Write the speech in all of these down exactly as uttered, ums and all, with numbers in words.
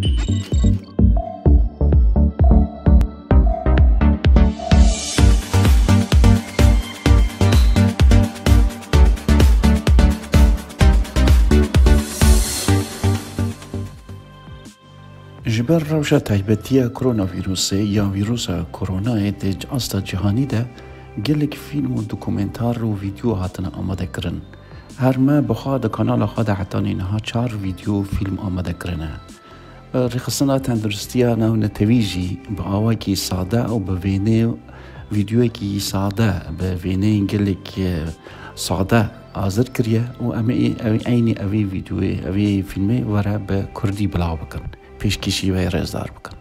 Ji ber rewşa taybetiya koronavîrusê ya vîrusa koronayê di asta cîhanî de gelek fîlm û dokumentar û vîdeo hatine amadekirin. Her meh bi xwe di kanala xwe de hetanî niha çar vîdeo û fîlm amade kirine. Rêxistina Tenduristiya Navnetewî jî bi awakî sade û bi wênê vîdeoyekî sade, bi wêneyên gelek, e, sade hazir kiriye û em ê ew, eynî evî vîdeoyê, evî fîlmê were bi kurdî bila bikin, pêşkêşî we rêzdar bikin.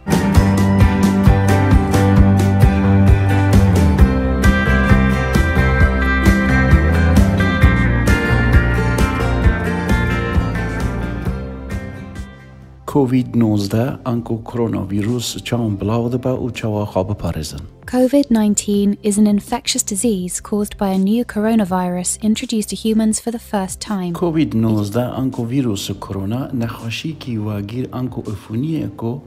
Covid nozdeh anku koronavîrus çawan bilav dibe û çawa xwe biparêzin? COVID nineteen is an infectious disease caused by a new coronavirus introduced to humans for the first time. Covid nozdeh anku vîrusa korona nexweşiyekî wagîr anku ufûnî ye ku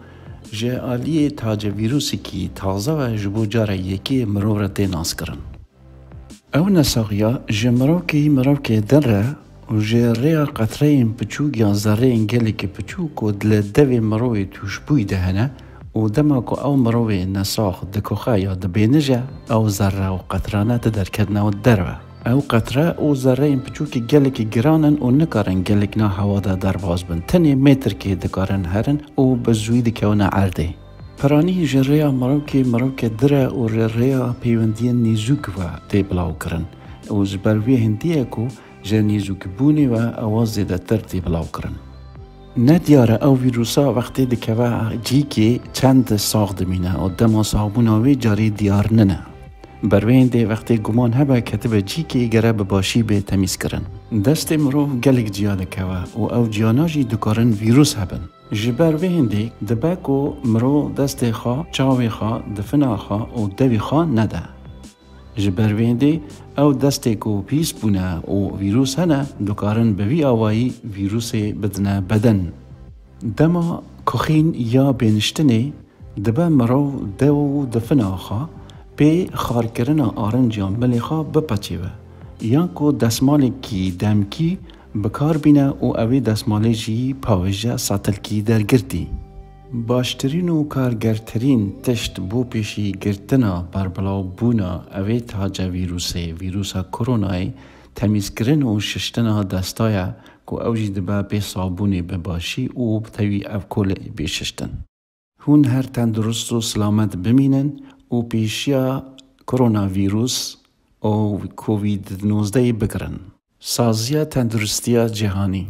ji aliyê tace vîrusekî taze ve ji bo cara yekê mirov re tê naskirin. Ew nesaxiya ji mirovkî mirovkê din re û ji rêya qetreyên piçûk yan zerreyên gelekî piçûk ku li devê mirovê tûşbûyî de hene û dema ku ew mirovê nesax dikoxe ya dibêhnije, ew zerre û qetrane diderketine derve. Ew qetre û zerreyên piçûkî gelekî giran in û nikarin gelek nav hewa de derbas bin. Tenê metrkê dikarin herin û bi zûyî dikevine erdê. Piranî ji rêya mirovkê mirovkê dire û ji rêya peywendiyên nêzûk ve tê bilawkirin û ji ber vê hindî ye ku ji nêzûkbûnê ve ewa zêdetir tê bilawkirin. Ne diyar e ew vîrusa wextê dikeve cîkê çend sax dimîne û dema saxbûna wê carê diyar nine. Ber wê hindê wextê guman hebe ketibe cîkê gere bi başî bê temîzkirin. Destê mirov gelek ciya dikeve û ew ciyana jî dikarin vîrus hebin. Ji ber vê hindê dibe ku mirov destê xwe, çavê xwe, difina xwe û devê xwe nede. Ji ber vê hindê ew destê ku pîs bûne û vîrus hene, dikarin bi vî awayî vîrusê bidine beden. Dema kuxîn ya bêniştinê dibe mirov dev û difina xwe pê xarkirina arinca milê xwe bipeçêve, yan ku desmalekî demkî bi kar bîne û evê desmalê jî pawêje setilkî dergirtî. Baştirîn û kargertirîn tişt bo pêşî girtina berbilavbûna evê tace vîrusê, vîrusa koronayê, temîzkirin û şiştina desta ye ku ew jî dibe pê sabûnê bi başî û bi tevî ev kolê bê şiştin. Hûn her tendurist û silamet bimînin û pêşiya koronavîrus û Covid nozdehê bigirin. Saziya Tenduristiya Cîhanî.